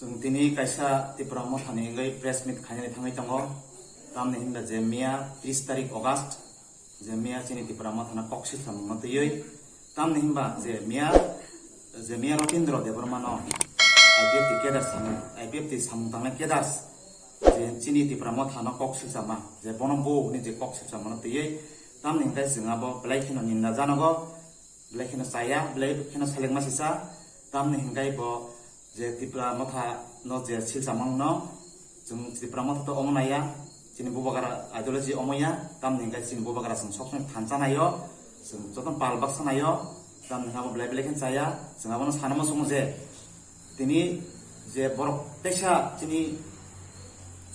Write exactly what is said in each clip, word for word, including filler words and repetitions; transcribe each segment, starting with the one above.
Chwng tini kaisa Tipra Mothani wngwi press meet khainani thangwi tongo. Tamni hinba je miya tris tarik August, je miya chini Tipra Mothano kok silsamungno twiwi, tamni hinba je miya, je miya Rotindra Debbarmano I P F T cadres samung, I P F T samung tangnai cadres, je chini Tipra Mothano kok silsama, je bono bo hwnwi je kok silsamano twiwi, tamni hwnkhe chwng abo belai kheno ninda janogo. Belai kheno chaya, belai kheno selengma sisa, tamni hwnkhe bo je Tipra Motha no je silsamung no, chwng Tipra Motha to omo naiya, chini Bubagra ideology omo ya, tamni hwnkhe chini Bubagra chwng sob somoi thansa naio, chwng joto pal baksa naio, tamni hwnkhe abo belai belai kheno chaya, chwng abono sanama chwng je, tini je borok teisa chini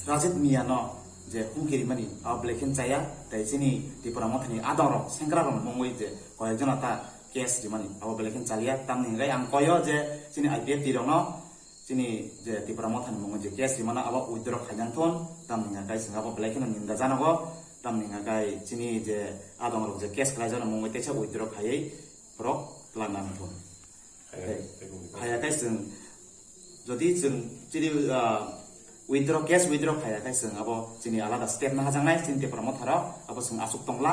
Rajit Miya no je humki rimani, abo belai kheno chaya, tei chini Tipra Mothani adong rok, sengkrak rok mungwi je koyek jona ta case rimani, abo belai kheno chaliya. Tamni hwnkhe ang koyo je chini I P F T rok no, chini je Tipra Mothani mungwi je case rimano, abo withdraw khainang thun, tamni hwnkhe chwng abo belai kheno ninda janogo, tamni hwnkhe chini je adong rok je case khlai jano mungwi teisa withdraw khaiwi borok twlang nang thun. Hai, hai, hai, hai, chwng, jodi chwng chini, ah, withdraw, case withdraw khaiya khai chwng abo chini alada step na hajaknai, chini Tipra Motha rok, abo chwng aswk tongla,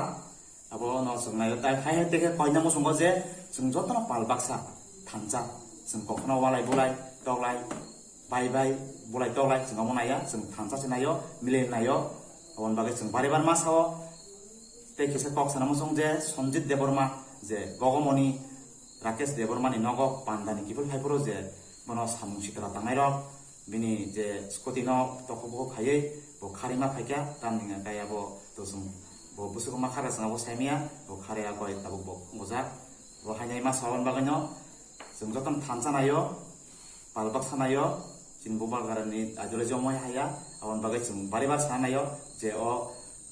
abo no chwng naio, tai hai hai tei khe koina muchungo je chwng jotono pal baksa thansa, chwng kokno walai bulai toklai, bai bai bulai toklai chwng omo naiya, chwng thansa se naio, milai naio, aboni bagwi chwng bari bar ma sao, tei kisa kok sana muchung je Sanjit Debbarma je Gogomoni, Rakesh Debbarmani nogo pandani kiphil phaiphuru je bono samung sitra tangnairok, bini je scooty no tokhok bokhok khaiwi bo kharima phaikha, tamni hwnkhe abo to chwng bo bwswk ma khara chwng abo saimaya, bo kharwi abo tabuk bo wngajak. Bo hainai ma saboni bagwino chwng jotono thansa naio, pal baksa naio, chini Bubagrani ideology omo hai haya, aboni bagwi chwng bari bar sa naio je o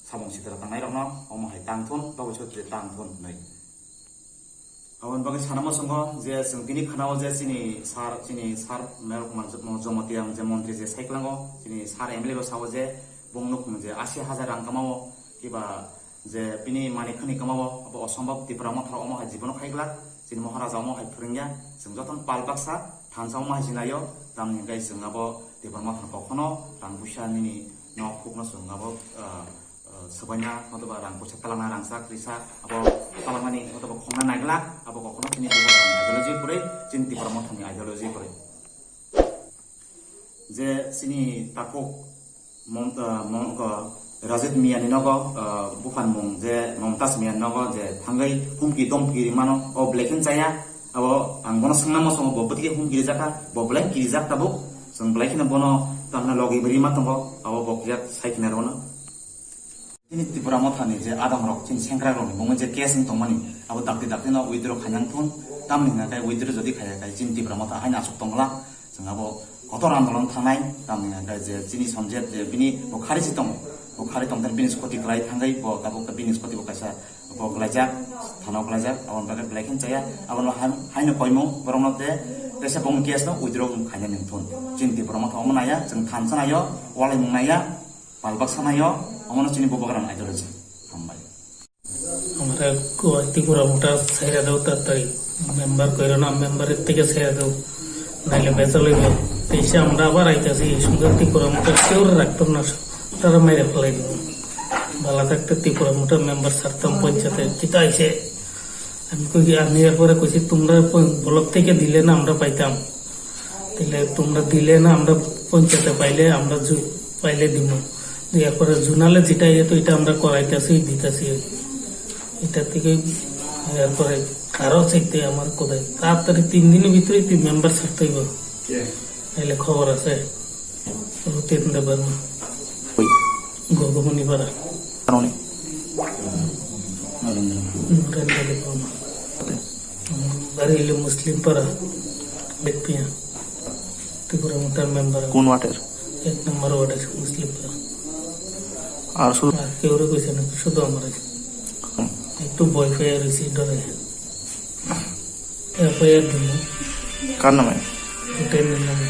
samung sitra tangnairokno omo hai tang thun, bagwi sotri tang thun hwnwi. Aboni bagwi sana muchungo je chwng tini khana-o je chini sir, chini sir Mehrok Manjak-, Jamatia je montri je saikwlango, chini sir M L A bo sao je bong nukhung je asi hajar rang kama-o, kiba je bini manwi khani kama-o, abo osombab Tipra Motha omo hai jibono khaiglak, chini Maharaja omo hai phwrwngya, chwng jotono pal baksa thansa omo hai sinaio, tamni hwnkhe chwng abo Tipra Motha kokhono rang puisa nini nok hukno chwng abo, ah, ah, swbaina, hotoba rang puisa talangna, rangchak risa, abo talangmani, hotoba khongna naiglak, abo kokhono chini ideology kwrwi, chini Tipra Mothani ideology kwrwi. Je chini takhuk Mom-, ah, Mom-, ah, Rajit Miyani nogo, ah, buphanmung je Momtaz Miyani nogo je thangwi humki domki rimano, o belai khe chaya, abo ang bono swngna muchungo bo bwtwi humki rijak kha, bo belai kirijak tabuk, chwng belai kheno bono tamna logi rima tongo, abo bo kisa sai khna rwno. Chini Tipra Mothani je adongrok, chini sengkrakrokni bumung je case wng tongmani, abo dakti dakti no withdraw khainang thun, tamni hwnkhe withdraw jodi khaiya khai chini Tipra Motha haino aswk tongla, chwng abo kotor andolon thangnai, tamni hwnkhe je chini Sanjit je bini bo khari si tongo, bo khari tongthani bini scooty kwlai thangwi bo tabuk bini scooty bo kaisa bo kwlaijak, thana o kwlaijak, aboni bagwi belai khe chaya, abono han-, haino koimung borokno de, tesa bumung case no withdraw khainani thun, chini Tipra Motha omo naiya, chwng thansa naio, walaimung naiya, Palbak sanaio, omono chini Bubagrani ideology. Hambai. Amra ko Tipra Motha saira dau tatai member koirana member tege saira dau. Naile bezaloi be. Teisa amra abar aitasi sungguh Tipra Motha sure raktor na tara maire phalai dau. Bala thakte Tipra Motha member sartam panchayat kita aise. আমি কই কি, আমি এরপরে কইছি, "তোমরা প-, ব্লক থেকে দিলে না আমরা পাইতাম, তাহলে তোমরা দিলে না, আমরা পঞ্চায়েতে পাইলে আমরা জু-, পাইলে দিব।" এরপরে জোনালে যেটা ইয়ে তো এটা আমরা করাইতেছি, দিতেছি। এটা থেকে এরপরে আরো চাইতে আমার কোথায় তাড়াতাড়ি তিন দিনের ভিতরে তুই মেম্বার ছাড়তে হইব। নাইলে খবর আছে। রতিন দেববর্মা। ওই। গগমণি পাড়া। কারণে। নরেন্দ্র। নরেন্দ্র দেববর্মা। ওকে। আমার বাড়ি হইল মুসলিম পাড়া, বেতপিয়া। ত্রিপুরা মোটার মেম্বার। কোন ওয়ার্ডের? এক নম্বর ওয়ার্ডের মুসলিম পাড়া। আর শুধু আর কেউ রে কইছে না, শুধু আমার। হুম। একটু ভয় পেয়ে রয়েছি, ডরে। এফআইআর দিল। কার নামে? হোটেলের নামে।